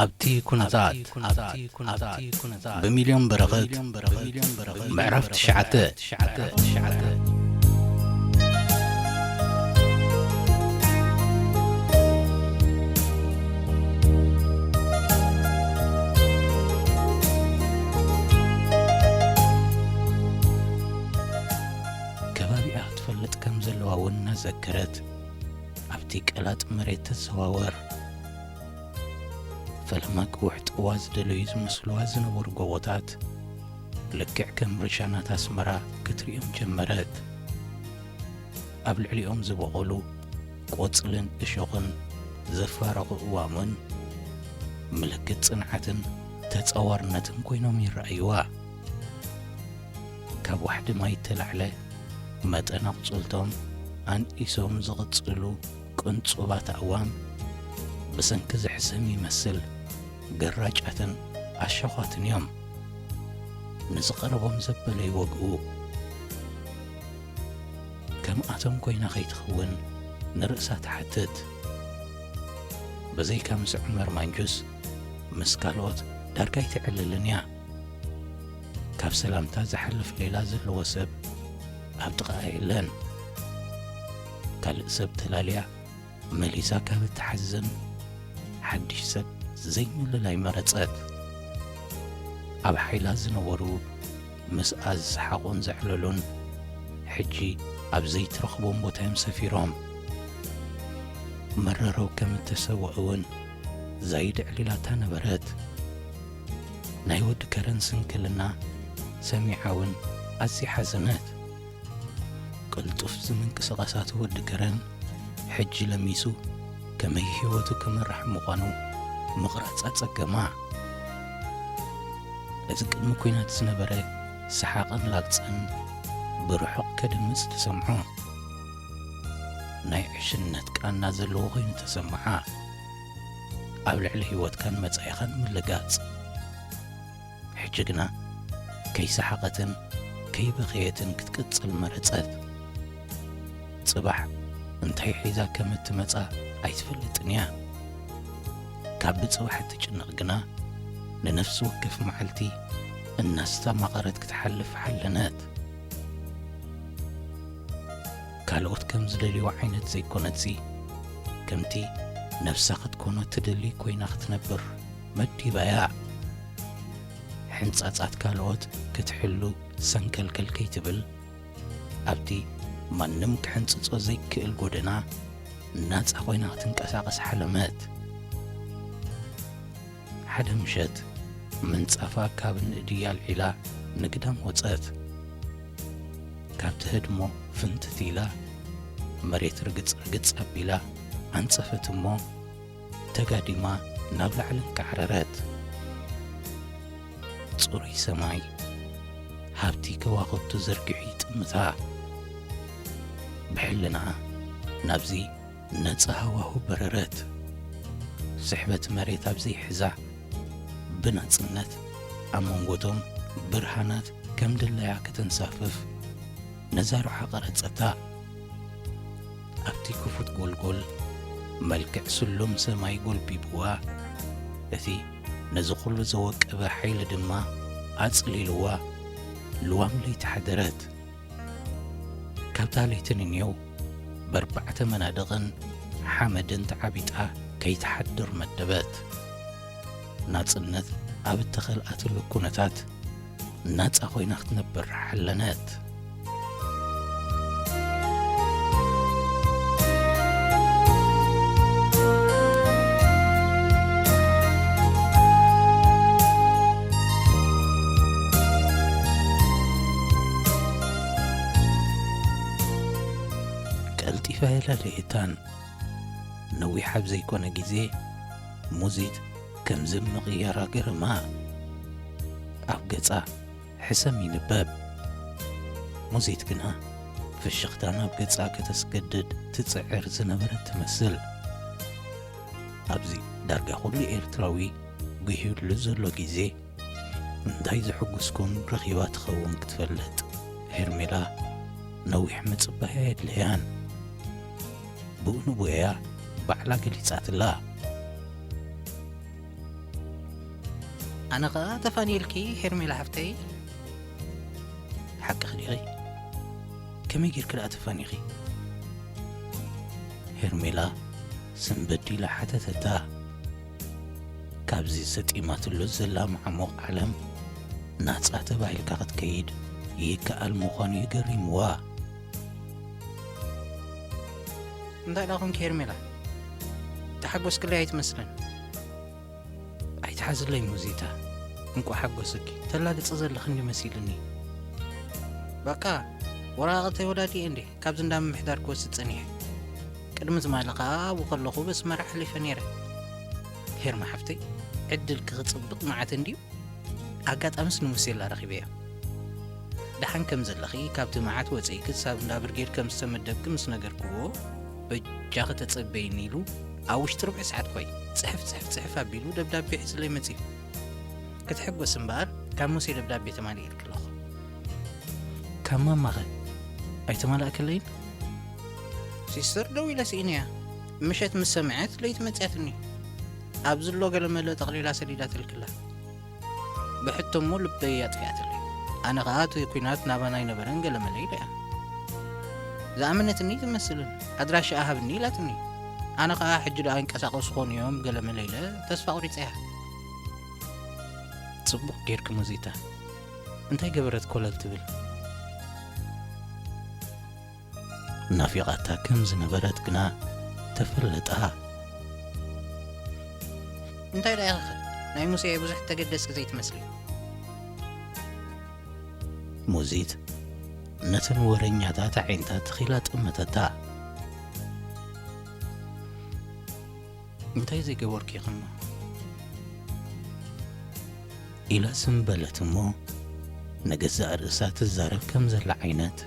ኣብቲ ኩነታት ብሚልዮን በረኸት ምዕራፍ ትሽዓተ። ከባቢኣ ክትፈልጥ ከም ዘለዋ እውን እናዘከረት ኣብቲ ቀላጥ መሬት ትዘዋወር። ፈለማ ቅውሕ ጥዋ ዝደለዩ ዝመስልዋ ዝነበሩ ጎቦታት ልክዕ ከም ርሻናት ኣስመራ ክትርእዮም ጀመረት። ኣብ ልዕሊኦም ዝበቖሉ ቆጽልን እሾኽን ዘፋረቑ እዋሙን ምልክት ጽንዓትን ተጻዋርነትን ኮይኖም ይረኣይዋ። ካብ ዋሕዲ ማይ እተላዕለ መጠን ኣቑጽልቶም ኣንኢሶም ዝቕጽሉ ቅንጹባት ኣእዋም ብሰንኪ ዝሕሰም ይመስል ገራጫትን ኣሻዃትን እዮም። ንዝቐረቦም ዘበለ ይወግኡ። ከምኣቶም ኮይና ከይትኸውን ንርእሳ ትሓትት። ብዘይካ ምስ ዑመር ማንጁስ ምስ ካልኦት ዳርጋ ኣይትዕልልን እያ። ካብ ሰላምታ ዝሓልፍ ሌላ ዘለዎ ሰብ ኣብ ጥቓኣ የለን። ካልእ ሰብ ተላልያ መሊሳ ካብ እትሓዝን ሓድሽ ሰብ ዘይምልላይ መረጸት። ኣብ ሓይላ ዝነበሩ ምስኣ ዝሰሓቑን ዘዕለሉን ሕጂ ኣብ ዘይትረኽቦም ቦታ እዮም ሰፊሮም። መረረው ከም እተሰወ እውን ዛይድ ዕሊላታ ነበረት። ናይ ወዲ ከረን ስንክልና ሰሚዓ እውን ኣዝያ ሓዘነት። ቅልጡፍ ዝምንቅስቓሳት ወዲ ከረን ሕጂ ለሚሱ ከመይ ህይወቱ ክመርሕ ምዃኑ ምቕራጽ ኣጸገማ። እዚ ቅድሚ ኲናት ዝነበረ ሰሓቕን ላግጽን ብርሑቕ ከድምጽ ተሰምዖ። ናይ ዕሽነት ቃና ዘለዎ ኮይኑ ተሰምዓ። ኣብ ልዕሊ ህይወትካን መጻኢኻን ምልጋጽ። ሕጂ ግና ከይሰሓቐትን ከይበኸየትን ክትቅጽል መረጸት። ጽባሕ እንታይ ሒዛ ከም እትመጻ ኣይትፈልጥን እያ። ካብ ብጽባሕ እትጭነቕ ግና ንነፍሲ ወከፍ መዓልቲ እናስተማቐረት ክትሓልፍ ሓለነት። ካልኦት ከም ዝደልይዎ ዓይነት ዘይኮነትሲ፣ ከምቲ ነፍሳ ክትኮኖ ትደሊ ኮይና ክትነብር መዲባያ። ሕንጻጻት ካልኦት ክትሕሉ ሰንከልከል ከይትብል፣ ኣብቲ ማንም ክሕንጽጾ ዘይክእል ጎደና ናጻ ኮይና ክትንቀሳቐስ ሓለመት። ሓደ ምሸት ምንጻፋ ካብ ንእድያ ኣልዒላ ንግዳም ወጸት። ካብቲ ህድሞ ፍንትት ኢላ መሬት ርግጽ ርግጽ ኣቢላ ኣንጸፈት እሞ ተጋዲማ ናብ ላዕሊ እንቃዕረረት። ጽሩይ ሰማይ፣ ሃብቲ ከዋኽብቱ ዘርጊሑ ይጥምታ። ብሕልናኣ ናብዚ ነጻ ሃዋሁ በረረት። ስሕበት መሬት ኣብ ዘይሕዛ ብናጽነት ኣብ መንጎቶም ብርሃናት ከም ድላያ ከተንሳፍፍ ነዛ ሩሓ ቀረጸታ። ኣብቲ ክፉት ጎልጎል መልክዕ ስሉም ሰማይ ጎልቢብዋ፣ እቲ ነዚ ኩሉ ዘወቀበ ሓይሊ ድማ ኣጽሊልዋ ልዋም ለይቲ ሓደረት። ካብታ ለይቲ ንኔው በርባዕተ መናድቕን ሓመድን ተዓቢጣ ከይትሓድር መደበት። ናጽነት ኣብ እተኸልኣትሉ ኩነታት ናጻ ኮይና ክትነብር ሓለነት። ቀልጢፋ የላለየታን። ነዊሕ ኣብ ዘይኮነ ግዜ ሙዚት ከምዚ ምቕያራ ገረማ። ኣብ ገጻ ሕሰም ይንበብ። ሙዚት ግና ፍሽኽታ ናብ ገጻ ከተስገድድ ትጽዕር ዝነበረት ትመስል። ኣብዚ ዳርጋ ኩሉ ኤርትራዊ ጉሂሉ ዘሎ ግዜ እንታይ ዘሐጉስኩም ረኺባ ትኸውን ክትፈልጥ ሄርሜላ ነዊሕ ምጽባይ ኣየድለያን። ብኡ ንብኡ እያ ባዕላ ገሊጻትላ። ኣነ ኸኣ ተፋንየልኪ ሄርሜላ ሓፍተይ። ሓቅኺ ዲኺ? ከመይ ጌርኪ ደኣ ተፋኒኺ? ሄርሜላ ስንብድ ኢላ ሓተተታ። ካብዚ ሰጢማትሉ ዘላ መዓሙቕ ዓለም ናጻ ተባሂልካ ክትከይድ ይከኣል ምዃኑ እዩ ገሪምዋ። እንታይ ደኣ ኾንኪ ሄርሜላ? ተሓጎስክለይ ኣይትመስልን። ኣይትሓዝለይ ሙዚታ፣ እንቋዕ ሓጎሰኪ። ተላግጺ ዘለኺ እንዲ መሲሉኒ። በቃ፣ ወረቓቕተይ ወዳዲኤ እንዴ ካብዚ እንዳ ምምሕዳር ክወስድ ጸኒሐ። ቅድሚ ትማሊ ከኣ ኣብኡ ከለኹ በስመራ ሓሊፈ ነይረ። ሄርማ ሓፍተይ፣ ዕድልኪ ክጽብቕ መዓት እንድዩ። ኣጋጣሚስ ንሙሴላ ረኺበዮ። ደሓን ከም ዘለኺ፣ ካብቲ መዓት ወጺእኪ ክሳብ እንዳ ብርጌድ ከም ዝተመደብኪ ምስ ነገርክዎ፣ በጃኺ ተጸበይኒ ኢሉ ኣብ ውሽጢ ርብዒ ሰዓት ኮይ ጽሕፍ ጽሕፍ ጽሕፍ ኣቢሉ ደብዳቤ ሒዝለይ መጺኡ። ክትሕጎስ እምበኣር ካብ ሙሴ ደብዳቤ ተማሊኤልኪ ኣለኹ። ካብ ማማኸ ኣይተማላእክለይን? ሲስተር ደዊለ ስኢነያ። ምሸት ምስ ሰምዐት ለይቲ መጺኣትኒ። ኣብ ዝሎ ገለመለ ጠቕሊላ ሰዲዳትልክላ። ብሕቶ እሞ ልበይ ኣጥፊኣትለይ። ኣነ ኸኣ እቲ ኲናት ናባና ኣይነበረን ገለመለ ኢለያ። ዝኣመነትኒ ትመስልን ኣድራሻኣ ሃብኒ ኢላትኒ። ኣነ ኸኣ ሕጂ ደኣ ይንቀሳቐሱ ኾኑ እዮም ገለመለ ኢለ ተስፋ ቁሪጸያ። ጽቡቕ ጌርኪ ሙዚታ። እንታይ ገበረት ኮለል ትብል? ናፊቓታ ከም ዝነበረት ግና ተፈለጣ። እንታይ ደኣ ኢኺ ናይ ሙሴ ብዙሕ ተገደስኪ ዘይትመስሊ። ሙዚት ነተን ወረኛታት ኣዒንታ ተኺላ ጠመተታ። እንታይ ዘይገበርኩ ኢኺ እሞ? ኢላ ስም በለት እሞ ንገዛእ ርእሳ ትዛረብ ከም ዘላ ዓይነት።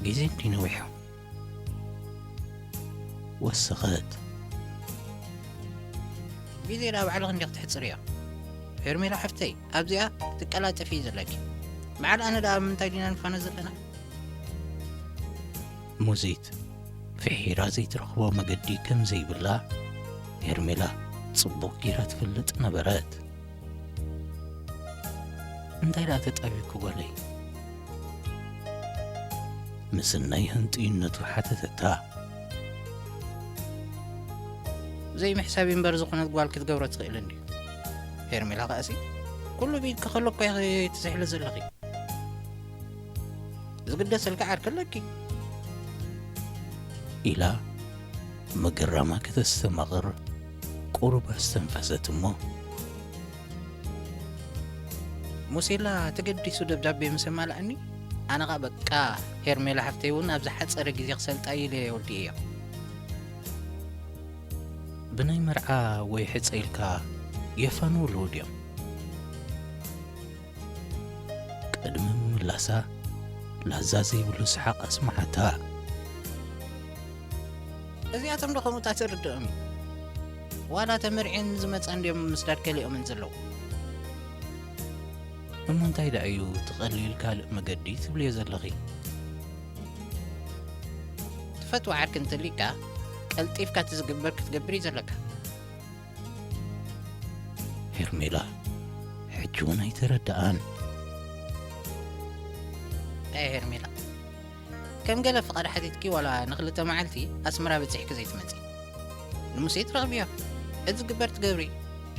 ግዜ እንዲ ነዊሑ ወሰኸት። ግዜ ደኣ ባዕልኺ እንዲኺ ትሕጽርዮ። ሄርሜላ ሓፍተይ፣ ኣብዚኣ ክትቀላጠፊ እዩ ዘለኪ። በዓል ኣነ ደኣ ኣብ ምንታይ ዲና ንፋነ ዘለና? ሙዚት ፍሒራ ዘይትረኽቦ መገዲ ከም ዘይብላ ሄርሜላ ጽቡቕ ጌራ ትፈልጥ ነበረት። እንታይ ደኣ ተጣቢብኪ ጓለይ? ምስናይ ህንጥዩነቱ ሓተተታ። ዘይምሕሳብ እምበር ዝኾነት ጓል ክትገብሮ ትኽእል እንድዩ። ሄርሜላ ከኣሲ፣ ኩሉ ብኢድኪ ከሎ እኮ ኢኺ ትስሕሊ ዘለኺ። ዝግደሰልኪ ዓርኪ ኣለኪ። ኢላ ምግራማ ከተስተማቕር ቁሩብ ኣስተንፈሰት እሞ፣ ሙሴላ ተገዲሱ ደብዳቤ ምስ ኣማልኣኒ፣ ኣነ ኸኣ በቃ ሄርሜላ ሓፍተይ እውን ኣብ ዝሓጸረ ግዜ ክሰልጣ ኢለ ወዲኤዮ። ብናይ መርዓ ወይ ሕጸ ኢልካ የፋንውልዎ ድዮም? ቅድሚ ምምላሳ ላዛ ዘይብሉ ሰሓቕ ኣስመዓታ። እዚኣቶም ዶ ከምኡታት ይርድኦም እዩ? ዋላ ተመርዕየን ዝመጻ እንድዮም ምስዳድ ከሊኦምን ዘለዉ። እሞ እንታይ ደኣ እዩ እቲ ቀሊል ካልእ መገዲ ትብልዮ ዘለኺ? ትፈትዎ ዓርኪ እንተሊካ ቀልጢፍካ እቲ ዝግበር ክትገብር እዩ ዘለካ። ሄርሜላ ሕጂ እውን ኣይተረድኣን። ኣየ ሄርሜላ፣ ከም ገለ ፍቓድ ሓቲትኪ ዋላ ንኽልተ መዓልቲ ኣስመራ በጺሕኪ ዘይትመጺ? ንሙሴ ትረኽብዮ፣ እቲ ዝግበር ትገብሪ።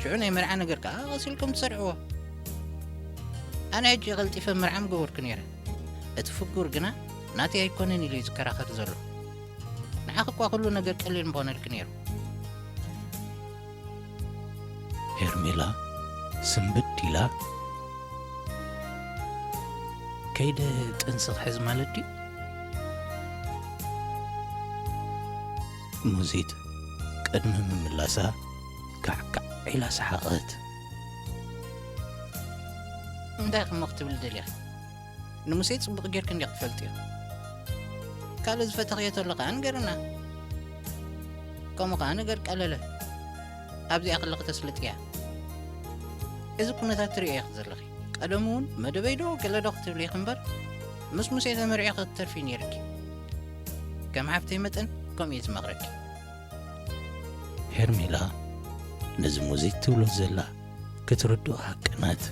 ሽዑ ናይ መርዓ ነገር ከኣ ቀስ ኢልኩም ትሰርዕዎ። ኣነ ሕጂ ቀልጢፈ መርዓ ምገበርኩ ነይረ። እቲ ፍቁር ግና ናተይ ኣይኮነን ኢሉ እዩ ዝከራኸር ዘሎ። ንዓኺ እኳ ኩሉ ነገር ቀሊል ምኾነልኪ ነይሩ። ሄርሜላ ስንብድ ኢላ፣ ከይደ ጥንሲ ክሕዝ ማለት ድዩ? ሙዚት ቅድሚ ምምላሳ ካዕካዕ ኢላ ሰሓቐት። እንታይ እሞ ክትብሊ ደሊኻ? ንሙሴ ጽቡቕ ጌርኪ እንዲኺ ትፈልጥዮ። ካልእ ዝፈተኽዮ ተሎ ከኣ ንገርና። ከምኡ ከኣ ነገር ቀለለ። ኣብዚኣ ከለኺ ተስልጥያ። እዚ ኩነታት ትርእዮ ኢኺ ዘለኺ። ቀደሙ እውን መደበይ ዶ ገለ ዶ ክትብሊ ኢኺ እምበር፣ ምስ ሙሴ ተመርዒኺ ክትተርፊ ነይርኪ። ከም ሓፍተይ መጠን ከምኡ እየ ዝመኽረኪ። ሄርሜላ ነዚ ሙዚት ትብሎ ዘላ ክትርድኦ ሃቀነት።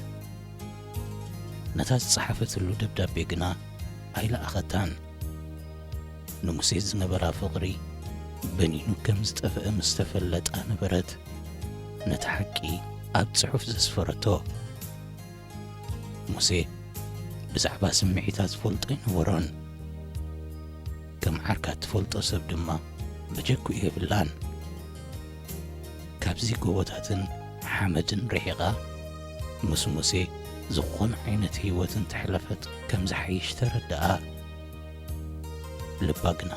ነታ ዝጸሓፈትሉ ደብዳቤ ግና ኣይለኣኸታን። ንሙሴ ዝነበራ ፍቕሪ በኒኑ ከም ዝጠፍአ ምስ ተፈለጣ ነበረት ነቲ ሓቂ ኣብ ጽሑፍ ዘስፈረቶ። ሙሴ ብዛዕባ ስምዒታ ዝፈልጦ ኣይነበሮን። ከም ዓርካ እትፈልጦ ሰብ ድማ በጀኩ የብላን። ካብዚ ጎቦታትን ሓመድን ርሒቓ ምስ ሙሴ ዝኾነ ዓይነት ህይወት እንተሕለፈት ከም ዝሓይሽ ተረድኣ። ልባ ግና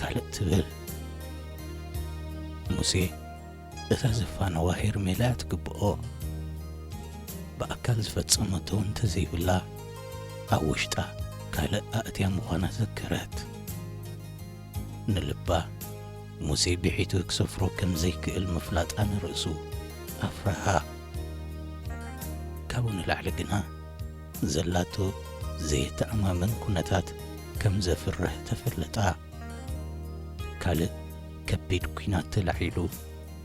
ካልእ ትብል። ሙሴ እታ ዘፋነዋ ሄርሜላ እያ ትግብኦ። ብኣካል ዝፈጸመቶ እንተዘይብላ፣ ኣብ ውሽጣ ካልእ ኣእትያ ምዃና ዘከረት። ንልባ ሙሴ ብሒቱ ክሰፍሮ ከም ዘይክእል ምፍላጣ ንርእሱ ኣፍረሃ። ካብኡ ንላዕሊ ግና ዘላቶ ዘየተኣማምን ኩነታት ከም ዘፍርህ ተፈለጣ። ካልእ ከቢድ ኲናት ተላዒሉ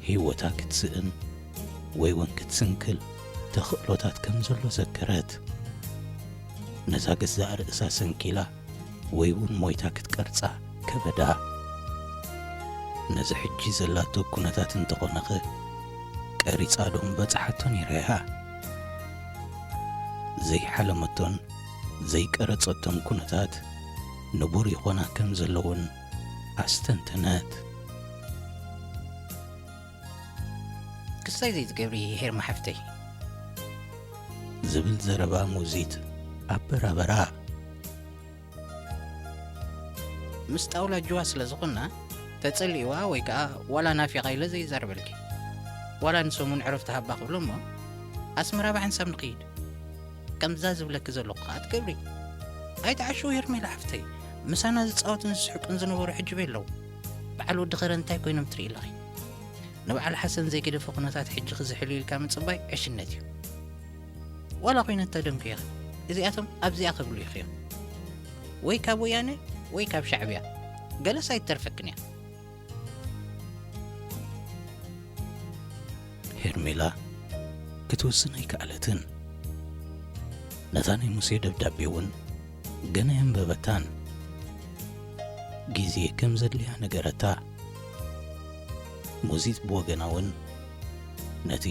ህይወታ ክትስእን ወይ እውን ክትስንክል ተኽእሎታት ከም ዘሎ ዘከረት። ነዛ ገዛእ ርእሳ ሰንኪላ ወይ እውን ሞይታ ክትቀርጻ ከበዳ። ነዚ ሕጂ ዘላቶ ኩነታት እንተኾነኸ ቀሪጻ ዶ ምበጽሓቶ ነይራ እያ? ዘይሓለመቶን ዘይቀረጸቶን ኩነታት ንቡር ይኾና ከም ዘለውን ኣስተንተነት። ክሳይ ዘይትገብሪ ሄርማ ሓፍተይ። ዝብል ዘረባ ሙዚት ኣበራበራ። ምስ ጣውላ ጅዋ ስለ ዝኾንና፣ ተጸሊእዋ ወይ ከኣ ዋላ ናፊቓ ኢለ ዘይዛረበልኪ። ዋላ ንሰሙን ዕረፍቲ ሃባ ክብሎ እሞ፣ ኣስመራ ብሓንሳብ ንኽይድ። ከምዛ ዝብለኪ ዘለኹ ከኣ ትገብሪ። ኣይትዓሽው ሄርሜላ ሓፍተይ፣ ምሳና ዝጻወቱን ዝስሕቁን ዝነበሩ ሕጂ በይ ኣለዉ። በዓል ወዲ ኸረ እንታይ ኮይኖም ትርኢ ኣለኺ? ንበዓል ሓሰን ዘይገደፈ ኩነታት ሕጂ ክዝሕሉ ኢልካ ምጽባይ ዕሽነት እዩ። ዋላ ኮይነ እተደምኩ ኢኺ፣ እዚኣቶም ኣብዚኣ ክብሉ ኢኺ። ወይ ካብ ወያነ ወይ ካብ ሻዕብያ፣ ገለስ ኣይትተርፈክን እያ። ሄርሜላ ክትውስን ኣይከኣለትን። ነታ ናይ ሙሴ ደብዳቤ እውን ገና የንበበታን። ግዜ ከም ዘድልያ ነገረታ። ሙዚት ብወገና እውን ነቲ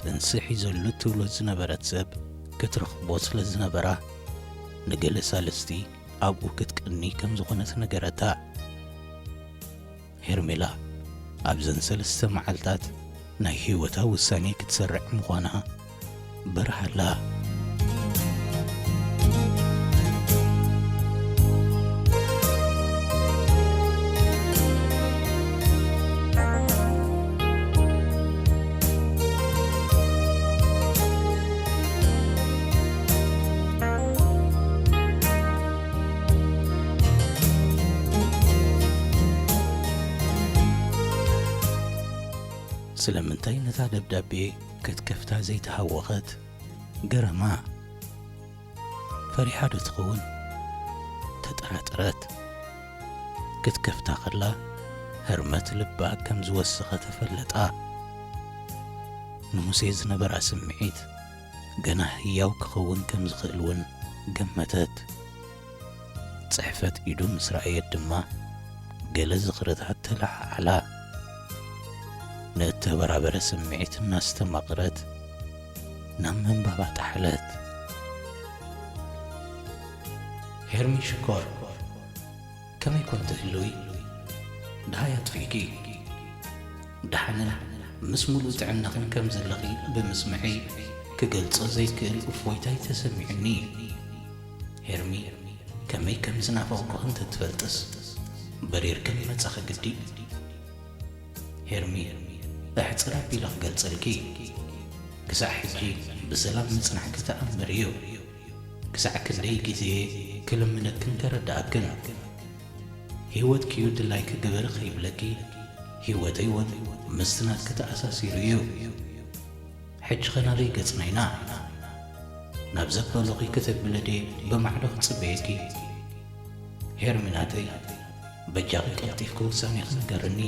ጥንሲ ሒዘሉ ትብሎ ዝነበረት ሰብ ክትረኽቦ ስለ ዝነበራ፣ ንገለ ሳልስቲ ኣብኡ ክትቅኒ ከም ዝኾነት ነገረታ። ሄርሜላ ኣብዘን ሰለስተ መዓልታት ናይ ህይወታ ውሳኔ ክትሰርዕ ምዃና በርሃላ። ስለምንታይ ነታ ደብዳቤ ክትከፍታ ዘይተሃወኸት ገረማ። ፈሪሓ ዶ ትኸውን? ተጠራጠረት። ክትከፍታ ከላ ህርመት ልባ ከም ዝወሰኸ ተፈለጣ። ንሙሴ ዝነበራ ስምዒት ገና ህያው ክኸውን ከም ዝኽእል እውን ገመተት። ጽሕፈት ኢዱ ምስ ረኣየት ድማ ገለ ዝኽርታት ተለዓዓላ። ንእተበራበረ ስምዒት እናስተማቕረት ናብ ምንባባ ጠሓለት። ሄርሚ ሽኮር፣ ከመይ ኮን ትህልዊ? ደሃይ ኣጥፊእኪ። ደሓንን ምስ ሙሉእ ጥዕናኽን ከም ዘለኺ ብምስምዐይ ክገልጾ ዘይክእል እፎይታ እዩ ተሰሚዑኒ። ሄርሚ፣ ከመይ ከም ዝናፈቕኩኺ እንተትፈልጥስ፣ በሪርኪ ምመጻኺ ግዲ። ሄርሚ፣ ኣሕጽር ኣቢለ ክገልጸልኪ። ክሳዕ ሕጂ ብሰላም ምጽናሕኪ ተኣምር እዩ። ክሳዕ ክንደይ ግዜ ክልምነክን ከረድኣክን። ህይወትኪ እዩ ድላይኪ ግበሪ ከይብለኪ፣ ህይወተይ እውን ምስቲ ናትኪ ተኣሳሲሩ እዩ። ሕጂ ኸ ናበይ ገጽና ኢና? ናብ ዘበሉኺ ክተብሊ ድየ ብማዕዶ ክጽበየኪ? ሄርሚናተይ፣ በጃኺ ቀልጢፍኪ ውሳኔኺ ንገርኒ።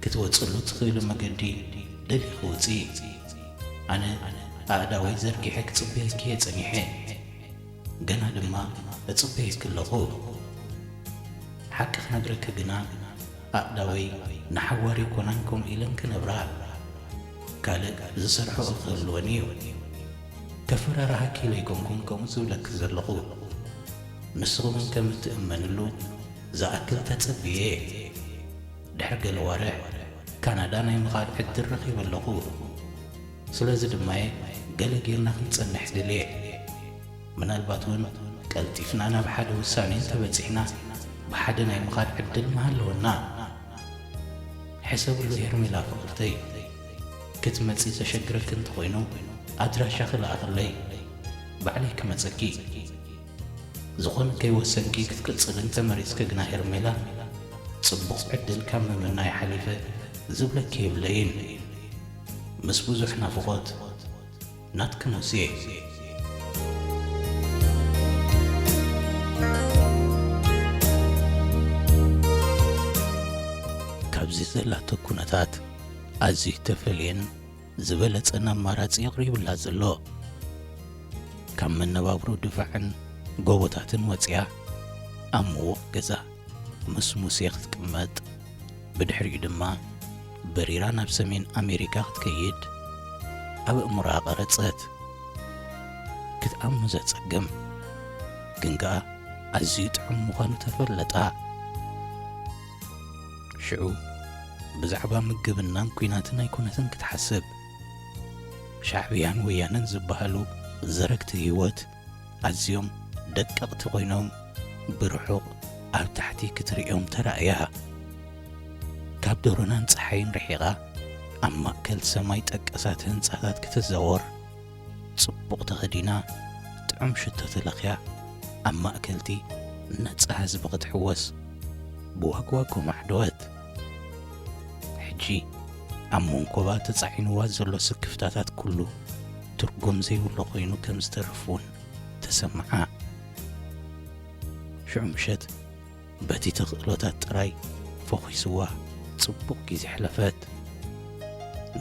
ክትወጽሉ ትኽእሊ መገዲ ደሊኺ ውፅኢ። ኣነ ኣእዳወይ ዘርጊሐ ክፅበየኪ እየ ፀኒሐ። ገና ድማ እፅበየኪ ኣለኹ። ሓቂ ክነግረኪ ግና፣ ኣእዳወይ ንሓዋር ኣይኮናን ከምኡ ኢለን ክነብራ። ካልእ ዝሰርሖ ክህልወኒ እዩ። ከፈራርሃኪ ኢለ ኣይኮንኩን ከምኡ ዝብለኪ ዘለኹ። ንስኺ እውን ከም እትእመንሉ ዝኣክል ተጸብየ። ድሕሪ ገለ ዋርሕ ካናዳ ናይ ምኻድ ዕድል ረኺበ ኣለኹ። ስለዚ ድማ'የ ገለ ጌርና ክንጸንሕ ደልየ። ምናልባት እውን ቀልጢፍና ናብ ሓደ ውሳኔ እንተበጺሕና ብሓደ ናይ ምኻድ ዕድል ምሃለወና። ሕሰብሉ ሄርሜላ ፍቕርተይ፣ ክትመጺ ዘሸግረኪ እንተኾይኑ ኣድራሻኺ ለኣኽለይ፣ ባዕለይ ክመጸኪ። ዝኾነ ከይወሰንኪ ክትቅጽሊ እንተመሪጽኪ ግና ሄርሜላ፣ ጽቡቕ ዕድል ካብ ምምናይ ሓሊፈ ዝብለኪ የብለይን። ምስ ብዙሕ ናፍቖት፣ ናትኪ ሙሴ። ካብዚ ዘላቶ ኩነታት ኣዝዩ ተፈልየን ዝበለጸን ኣማራጺ የቕሪብላ ዘሎ። ካብ መነባብሮ ድፋዕን ጎቦታትን ወጺኣ ኣብ ምዉቕ ገዛ ምስ ሙሴ ክትቅመጥ፣ ብድሕሪኡ ድማ በሪራ ናብ ሰሜን ኣሜሪካ ክትከይድ ኣብ ኣእምሮኣ ቀረጸት። ክትኣምኖ ዘጸግም፣ ግን ከኣ ኣዝዩ ጥዑም ምዃኑ ተፈለጣ። ሽዑ ብዛዕባ ምግብናን ኲናትን ኣይኮነትን ክትሓስብ። ሻዕብያን ወያነን ዝበሃሉ ዘረግቲ ህይወት ኣዝዮም ደቀቕቲ ኮይኖም ብርሑቕ ኣብ ታሕቲ ክትርእዮም ተራእያ። ካብ ደሮናን ጸሓይን ርሒቓ ኣብ ማእከል ሰማይ ጠቀሳት ህንጻታት ክትዘወር፣ ጽቡቕ ተኸዲና ጥዑም ሽቶ ተለኽያ ኣብ ማእከልቲ ነጻ ህዝቢ ክትሕወስ ብዋግዋጎ ማዕደወት። ሕጂ ኣብ መንኮባ ተጻዒንዋ ዘሎ ስክፍታታት ኩሉ ትርጉም ዘይብሉ ኮይኑ ከም ዝተርፍ እውን ተሰምዓ። ሽዑ ምሸት በቲ ተኽእሎታት ጥራይ ፈኺስዋ ጽቡቕ ግዜ ሕለፈት።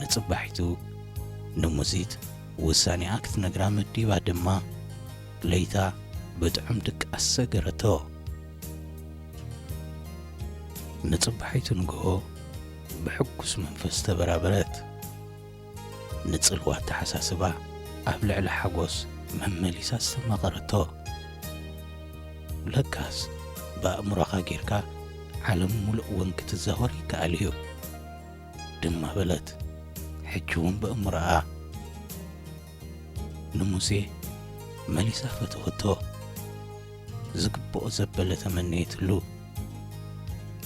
ንጽባሒቱ ንሙዚት ውሳኔኣ ክትነግራ መዲባ ድማ ለይታ ብጥዑም ድቃስ ሰገረቶ። ንጽባሒቱ ንግሆ ብሕጉስ መንፈስ ተበራበረት። ንጽልዋ ኣተሓሳስባ ኣብ ልዕሊ ሓጎስ መመሊሳ ኣስተማቐረቶ። ለካስ ብኣእምሮኻ ጌርካ ዓለም ሙሉእ እውን ክትዛወር ይከኣል እዩ ድማ በለት፣ ሕጂ እውን በእምሮኣ። ንሙሴ መሊሳ ፈተወቶ። ዝግብኦ ዘበለ ተመነየትሉ።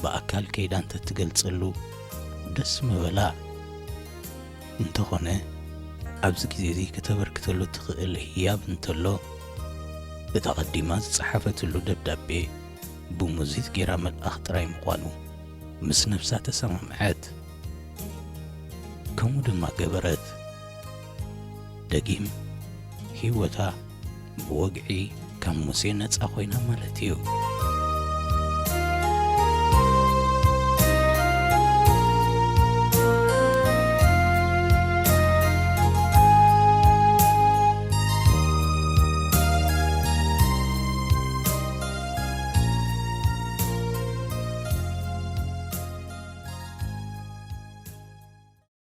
ብኣካል ከይዳ እንተትገልጸሉ ደስ ምበላ። እንተኾነ ኣብዚ ግዜ እዚ ከተበርክተሉ ትኽእል ህያብ እንተሎ፣ እቲ ኣቐዲማ ዝጸሓፈትሉ ደብዳቤ ብሙዚት ጌራ ምልኣኽ ጥራይ ምዃኑ ምስ ነብሳ ተሰማምዐት። ከምኡ ድማ ገበረት። ደጊም ህይወታ ብወግዒ ካብ ሙሴ ነጻ ኮይና ማለት እዩ።